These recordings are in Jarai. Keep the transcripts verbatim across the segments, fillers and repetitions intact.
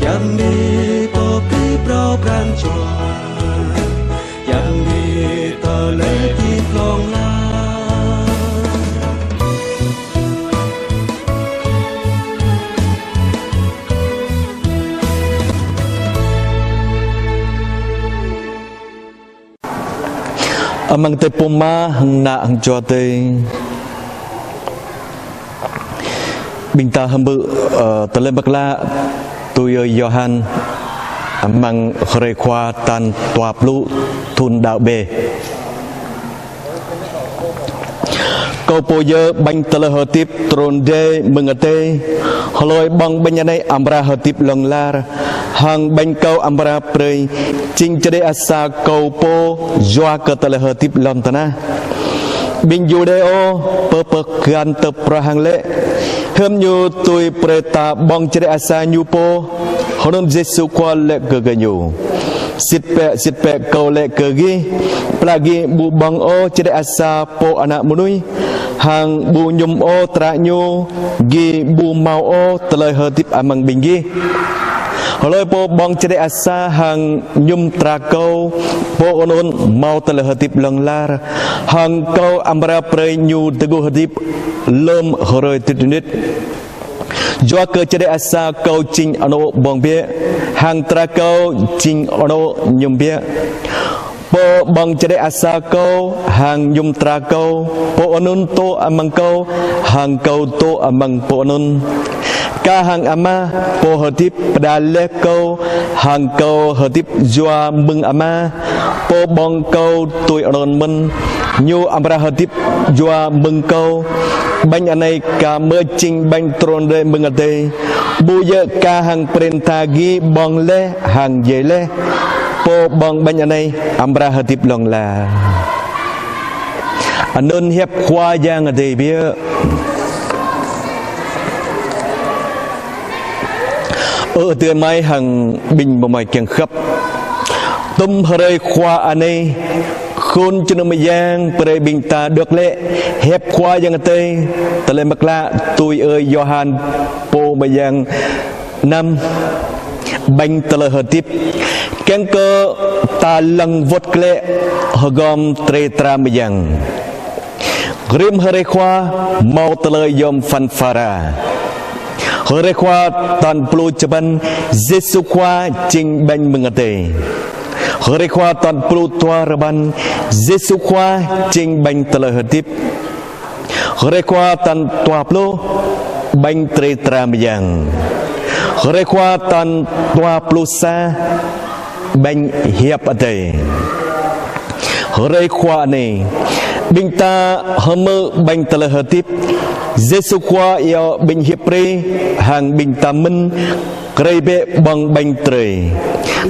Yang đi pơkĭ phrâo pran jua, yang đi tơlơi hơdip hlŏng lar. Amăng tơlơi pơma hăng ană hăng jua tơi. Ƀing ta hơmư̆, ơ, tơlơi mơak klă tui ơi Yôhan amăng hrơi Khua tal dua pluh thun đăo bê. Kâo pô yơh ƀañ tơlơi hơdip trŭn rai mơ̆ng adai. Hlơi ƀơ̆ng ƀañ anai amra hơdip hlŏng lar, hăng ƀañ Kâo amra brơi jing čơđai asar Kâo pô yua kơ tơlơi hơdip lŏn tơnah. Ƀing Yuđê ôh pơpơkăn tơprŏ hăng laĭ: Hiư̆m ñu dưi brơi ta ƀơ̆ng čơđai asar ñu pô? Hơnŭn Yêsu Khua laĭ kơ gơñu: Sĭt biă, sĭt biă Kâo laĭ kơ gih, pla gih ƀu ƀơ̆ng ôh čơđai asar Pô Ană Mơnuih, hăng ƀu mơñum ôh tơdruă ñu, gih ƀu hmâo ôh tơlơi hơdip amăng ƀing gih. Hlơi pô ƀơ̆ng čơđai asar hăng mơñum tơdruă Kâo, pô anŭn hmâo tơlơi hơdip hlŏng lar, hăng Kâo amra brơi ñu tơgŭ hơdip lơ̆m hrơi tơdơi anŭn. Yua kơ čơđai asar Kâo jing anŏ ƀơ̆ng biă, hăng tơdruă Kâo jing anŏ mơñum biă. Pô ƀơ̆ng čơđai asar Kâo hăng mơñum tơdruă Kâo, pô anŭn dŏ amăng Kâo, hăng Kâo dŏ amăng pô anŭn. Kar hăng Ama, pô hơdip pơđar laih Kâo, hăng Kâo hơdip yua mơ̆ng Ama. Pô ƀơ̆ng Kâo tui anŭn mơ̆n, ñu amra hơdip yua mơ̆ng Kâo. Ƀañ anai kar mơ̆ jing ƀañ trŭn rai mơ̆ng adai, ƀu djơ̆ kar hăng prin tha gih ƀơ̆ng laih hăng djai laih. Pô ƀơ̆ng ƀañ anai amra hơdip hlŏng lar. Anŭn hiăp Khua Yang Adai biă. Ơ adơi amai hăng ƀing amai kiăng khăp. Tơm hrơi Khua anai, khul čơnŭm mơyang brơi ƀing ta đŏk laĭ hiăp Khua Yang Adai, tơlơi mơak klă tui ơi Yôhan pô mơyang năm, ƀañ tơlơi hơdip. Kiăng kơ ta lăng wơ̆t glaĭ hơgŏm drơi dra mơyang. Rĭm hrơi Khua hmâo tơlơi yôm phan phara. Hrơi Khua tal pluh čơpăn, Yêsu Khua jing ƀañ mơ̆ng adai. Hrơi Khua tal pluh dua rơpăn, Yêsu Khua jing ƀañ tơlơi hơdip. Hrơi Khua tal dua pluh, ƀañ drơi dra mơyang. Hrơi Khua tal dua pluh sa, ƀañ hiăp adai. Hrơi Khua anai, ƀing ta hơmư̆ ƀañ tơlơi hơdip. Yêsu Khua iâu ƀing Hêbrơ hăng ƀing ta mơ̆n, rai bĕ ƀơ̆ng ƀañ drơi.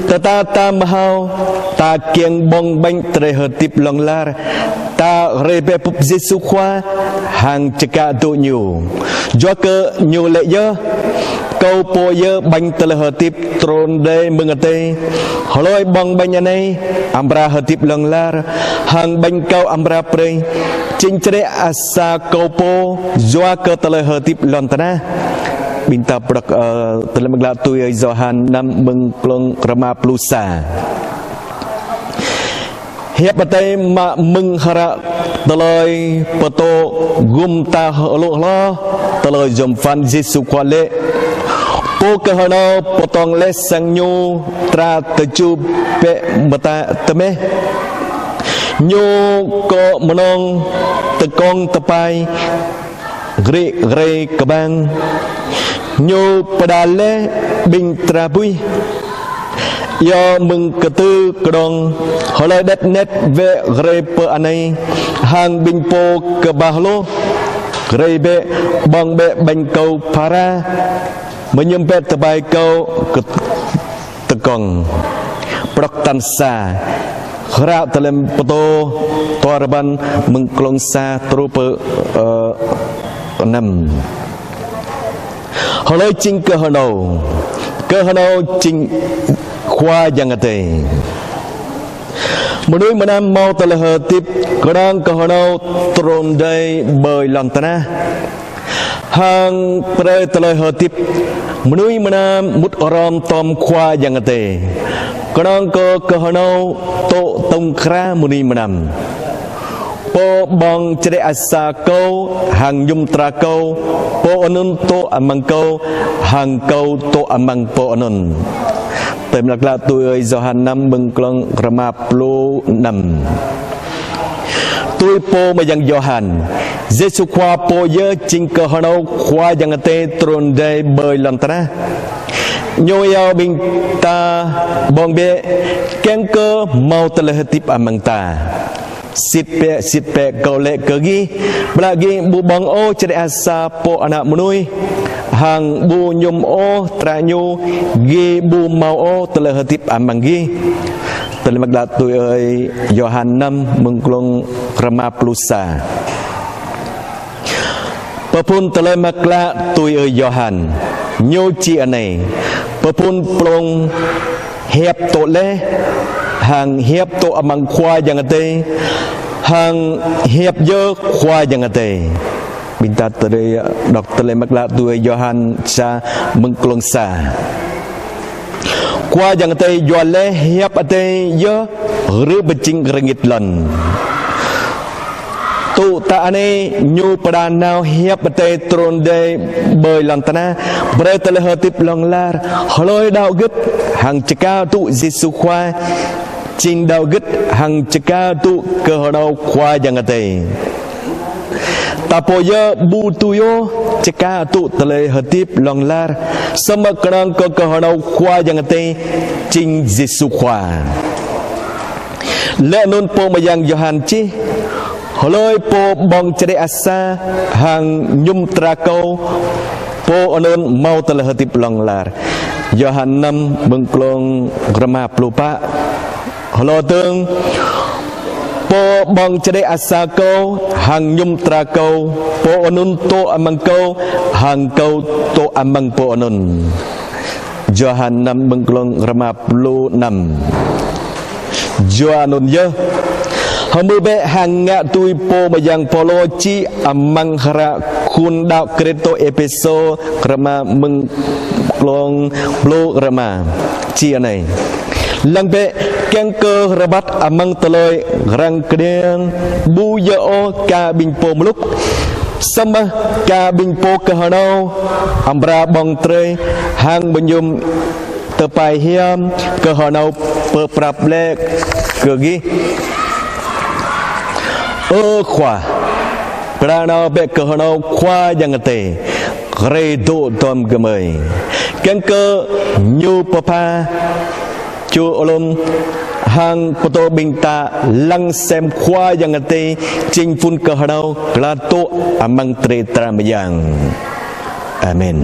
Tơdah ta mơhao, ta kiăng ƀơ̆ng ƀañ drơi hơdip hlŏng lar, ta rai bĕ bưp Yêsu Khua hăng čơkă dŏ ñu. Yua kơ ñu laĭ yơh: Kâo pô yơh ƀañ tơlơi hơdip trŭn rai mơ̆ng adai. Hlơi ƀơ̆ng ƀañ anai amra hơdip hlŏng lar, hăng ƀañ Kâo amra brơi jing čơđai asar Kâo pô yua kơ tơlơi hơdip lŏn tơnah. Ƀing ta prăk, ơ, tơlơi mơak klă tui ơi Yôhan năm mơ̆ng klông rơma pluh sa. Hiăp adai mă mơ̆ng hră tơlơi pơtô gum ta hluh hloh tơlơi yôm phan Yêsu Khua laĭ: Pô kơhnâo pơdơ̆ng laih sang ñu dra tơjuh bĕ mơta tơmeh. Ñu kơ mơnơ̆ng tơkông tơpai rĭ rai kơƀang. Ñu pơđar laih ƀing dra buih. Iâu mơ̆ng kơtư̆ kơđông, hlơi đĕt net wĕ rai pơ anai, hăng ƀing pô kơƀah hloh, rai bĕ, ƀơ̆ng bĕ ƀañ Kâo phara, mơñum bĕ tơpai Kâo kơ tơkông. Prăk tal sa. Hră tơlơi pơtô dua rơpăn mơ̆ng klông sa truh pơ, ơ, năm. Hlơi jing kơhnâo? Kơhnâo jing Khua Yang Adai. Mơnuih mơnam hmâo tơlơi hơdip, kơnơ̆ng kơhnâo trŭn rai ƀơi lŏn tơnah. Hăng brơi tơlơi hơdip Mơnuih mơnam mŭt hrŏm tom Khua Yang Adai, kơnơ̆ng kơ kơhnâo tŏ tŏng kra mơnuih mơnam. Pô ƀơ̆ng čơđeh asar Kâo hăng mơñum dra Kâo, pô anŭn tŏ amăng Kâo, hăng Kâo tŏ amăng pô anŭn. Tơlơi Mơak Klă tui ơi Yôhan năm, mơ̆ng klŏng rơma pluh năm. Tui pô mơyang Yôhan, Yêsu Khua pô yơh jing kơhnâo Khua Yang Adai trŭn rai ƀơi lŏn tơnah. Ñu iâu ƀing ta ƀơ̆ng bĕ, kiăng kơ hmâo tơlơi hơdip amăng ta. Sĭt biă, sĭt biă, Kâo laĭ kơ gih, ƀơi anăp gih ƀu ƀơ̆ng ôh čơđeh asar Pô Ană Mơnuih, hăng ƀu mơñum ôh dra Ñu, gih ƀu hmâo ôh tơlơi hơdip amăng gih. Tơlơi Mơak Klă tui ơi Yôhan năm, mơ̆ng klŏng rơma pluh sa. Pơphun Tơlơi Mơak Klă tui ơi Yôhan, ñu či anai: Pơphun prŏng hiăp tŏ laih, hăng hiăp tŏ amăng Khua Yang Adai, hăng hiăp yơh Khua Yang Adai. Ƀing ta tơlơi đŏk Tơlơi Mơak Klă tui ơi Yôhan sa, mơ̆ng klŏng sa. Khua Yang Adai yua laih hiăp Adai yơh rư̆ pơjing rơngit lŏn. Tŭ ta anai Ñu pơđar nao hiăp Adai trŭn rai ƀơi lŏn tơnah, brơi tơlơi hơdip hlŏng lar, hlơi đaŏ gưt hăng čơkă tŭ Yêsu Khua, jing đaŏ gưt hăng čơkă tŭ kơhnâo Khua Yang Adai. Ta pô yơh ƀu tui ôh čơkă tŭ tơlơi hơdip hlŏng lar, samơ̆ kơnơ̆ng kơ kơhnâo Khua Yang Adai, jing Yêsu Khua. Laih anŭn pô mơyang Yôhan čih: Hlơi pô ƀơ̆ng čơđeh asar hăng mơñum dra Kâo, pô anŭn hmâo tơlơi hơdip hlŏng lar. Yôhan năm, mơ̆ng klŏng rơma pluh pă. Hlâo dơ̆ng, pô ƀơ̆ng čơđeh asar Kâo hăng mơñum dra Kâo, pô anŭn tŏ amăng Kâo, hăng Kâo tŏ amăng pô anŭn. Yôhan năm, mơ̆ng klŏng rơma pluh năm. Yua anŭn yơh, hơmư̆ bĕ hăng ngă tui pô mơyang Pôlô čih amăng hră khul đaŏ Kristô Êphêsô, rơma, mơ̆ng klŏng pluh rơma, či anai: Lăng bĕ, kiăng kơ rơbat amăng tơlơi răng kơđiăng, ƀu djơ̆ ôh kar ƀing pô mlŭk, samơ̆ kar ƀing pô kơhnâo, amra ƀơ̆ng drơi hăng mơñum tơpai hiam kơhnâo pơprăp laih kơ gih. Ơ Khua, pơđar nao bĕ kơhnâo Khua Yang Adai rai dŏ tom gơmơi, kiăng kơ Ñu pơpha ču alum hăng pơtô ƀing ta lăng sem Khua Yang Adai, jing phŭn kơhnâo glaĭ dŏ amăng drơi dram mơyang. Amen.